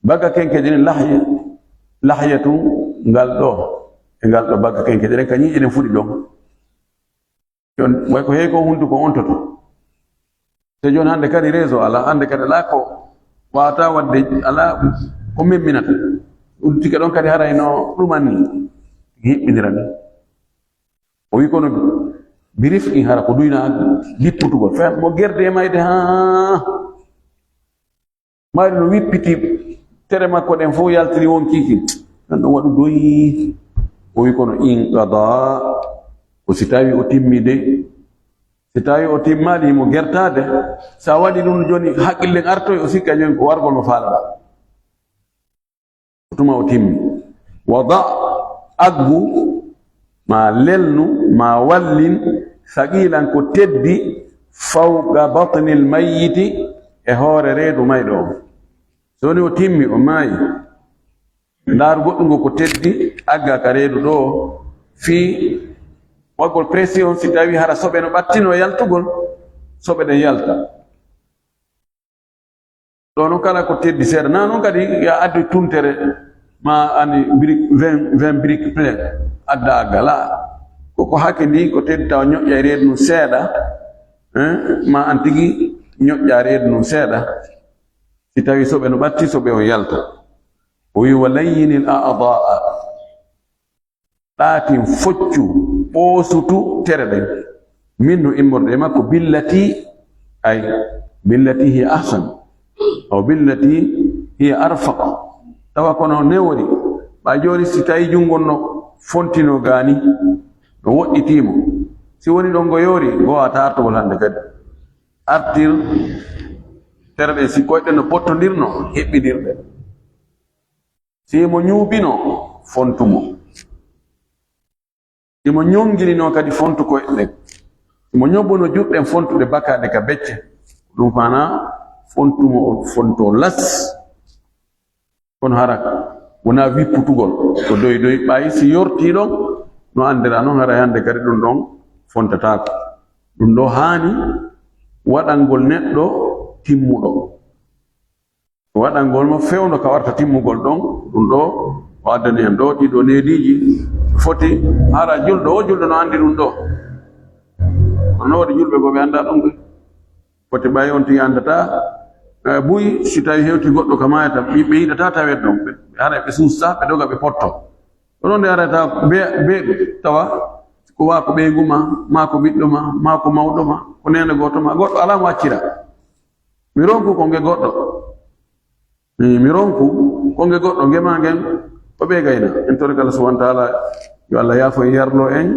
Bagga kenkeje ɗen, lahya, lahya tun ngal ɗoo, e ngal ɗoo bagga kenkeje ɗen, ka ɲiiƴe ɗen fuɗi ɗon. Jon-, way ko heewi ko hunduko on toto. Te jon hande kadi réseau alaa, hande kadi alaa ko waawata waɗde, alaa ko memminata. Uddike ɗon kadi haray no ɗuman ni, hiɓɓindira ni. O wi kono bi rifqin, hara ko duyna lipputugol. Fe mo gerde e mayde haa Mayri no wippiti tere makko ɗen fow yaltiri wonkii kin. Nan ɗon waɗu doyi. O wi kono inqada. Ko si tawi o timmi de. Si tawi o timmaali himo gertaade. Sa waɗi ɗun joni haqqillen artoy o sikka joni ko wargol mo faalaɗa. Ko tuma o timmi. Wada aggu ma lelnu, ma wallin, saqilan ko teddi, fawqa batnil mayyiti, e hoore reedu mayɗo on. So woni o timmi, o maayi. Ndaaru goɗɗungu ko teddi, agga ka reedu ɗoo, fii waggol pression, si tawi hara soɓe no ɓattinoo yaltugol, soɓe ɗen yalta. Ɗoo non kala ko teddi seeɗa. Naa non kadi yo a addu tuntere ma ani brique, vingt, vingt brique plein adda agga. Laa. Ko ko hakke ndi ko teddi tawa ɲoƴƴa e reedu ndun seeɗa, hein, ma an tigi ɲoƴƴa reedu ndun seeɗa. Si tawi soɓe no ɓatti, soɓe on yalta. O wi, "Wa layyinil a'daa'a." Ɗaatin, foccu, ɓoosutu tere ɗen. Minhu, immorde e makko, billati, ay, billati hiya ahsan, aw billati hiya arfaq. Tawa kono newori, ɓay jooni si tawi junngo no fontinoo gaani, no woɗɗitii mo. Si woni ɗon ngo yoori, ngo waawata artugol hannde kadi. Artir tere ɗen, si koyɗe no pottondirnoo, heɓɓindir ɗe. Si mo ɲuubinoo, fontu mo. Si mo ɲongirinoo kadi, fontu koyɗe ɗen. Si mo ɲobbuno juuɗe ɗen, fontu ɗe bakaaɗe ka becce. Ɗun faanaa fontu mo, o fontoo las. Kono hara wonaa wipputugol, ko doy doy. Ɓay si yortii ɗon, no anndiraa non, hara hannde kadi ɗun ɗon fontataako. Ɗun ɗoo haani waɗangol neɗɗo timmuɗo. Waɗangol mo fewndo ka warta timmugol ɗon, ɗun ɗoo o addani en ɗoo ɗii ɗoo neediiji foti hara julɗo, o julɗo no anndi ɗun ɗoo. Kono no woodi julɓe goo ɓe anndaa ɗun ɓe. Foti ɓay on tigi anndataa, eh, buy si tawi hewti goɗɗo ka maayata, ɓe, ɓe yiɗataa tawee ɗon. Ɓe, haray ɓe suusaa, ɓe doga, ɓe pottoo. Ko ɗon nde arata be, be tawa ko waa ko ɓeyngu maa, maa ko ɓiɗɗo maa, maa ko mawɗo maa, ko neene gooto maa, goɗɗo alaa mo accira. Mi ronku ko nge goɗɗo. Mi, mi ronku ko nge goɗɗo, nge maa ngen ko ɓe gayna. En torike Allah subhanahu wa ta'ala, yo Allah yaafo en, yarlo en,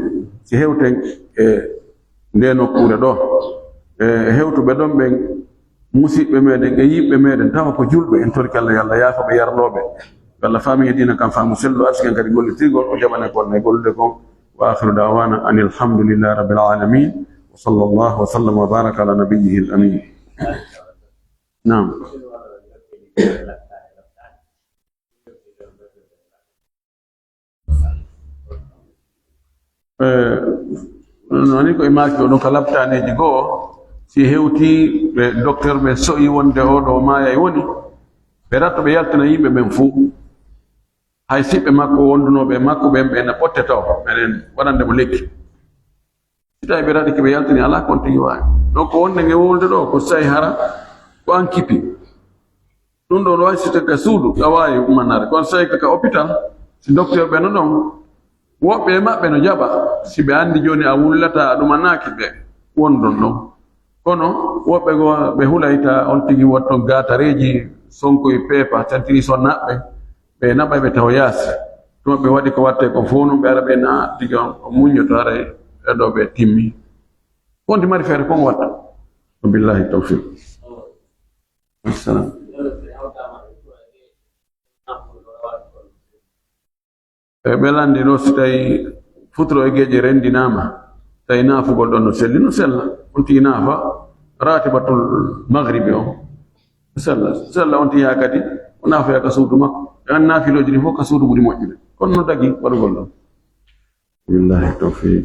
si hewten e ndee nokkuure ɗoo. E hewtuɓe ɗon ɓen, musiɓɓe meɗen e yiɓɓe meɗen, tawa ko julɓe, en torike Allah, yo Allah yaafo ɓe, yarlo ɓe. Yo Allah faamin e diina kan faamu sellu, arsiken kadi gollitirgol, o jaɓane ko wonnay gollude kon. Wa akhiru da'wana anil hamdulillahi rabbil alamin. Wa sallallahu wa sallam wa baraka ala nabiyyihil amin. Naam. Eh, non ni ko e maaki o ɗon ka labtaaneeji goo, si hewti ɓe docteur ɓe so'i wonde oo ɗoo maayay woni, ɓe ratto ɓe yaltina yimɓe ɓen fuu. Hay siɓɓe makko wondunooɓe e makko ɓen, ɓe na ɓotte taw, enen waɗande mo lekki. Si tawi ɓe raɗike ɓe yaltini, alaa kon tigi waawi. Donc ko wonde nge wowlude ɗoo, ko si tawi hara ko an kipi. Ɗun ɗoo no wayi si tawi ka suudu, a waawi ummanaade. Kono si tawi ka, ka hôpital, si docteur ɓe no ɗon, woɓɓe e maɓɓe no jaɓa, si ɓe anndi jooni a wullataa, a ɗumanaaki ɓe, wondon ɗon. Kono woɓɓe goo, ɓe hulay ta on tigi wotton gaatareeji, sonkoy peepa, sentiri sonnaɓɓe, ɓe naɓay ɓe tawa yaasi. Tuma ɓe waɗi ko wattee kon fow non, ɓe ara ɓe na tigi on, o muññoto haray e ɗoo ɓe timmi. Ko on ti mari feere kon watta. Wa billahi tawfiq. Wassalam. E ɓe lanndi ɗoo, si tawi futuro e geeƴe renndinaama, tawi naafugol ɗon no selli, no sella. On tigi naafa raatibatul magribi on. No sella, sella on tigi yaa kadi, o naafoya ka suudu makko. E an naafilooji ɗin fof ka suudu ɓuri moƴƴude. Kono no dagi waɗugol ɗon. Billahi tawfiq.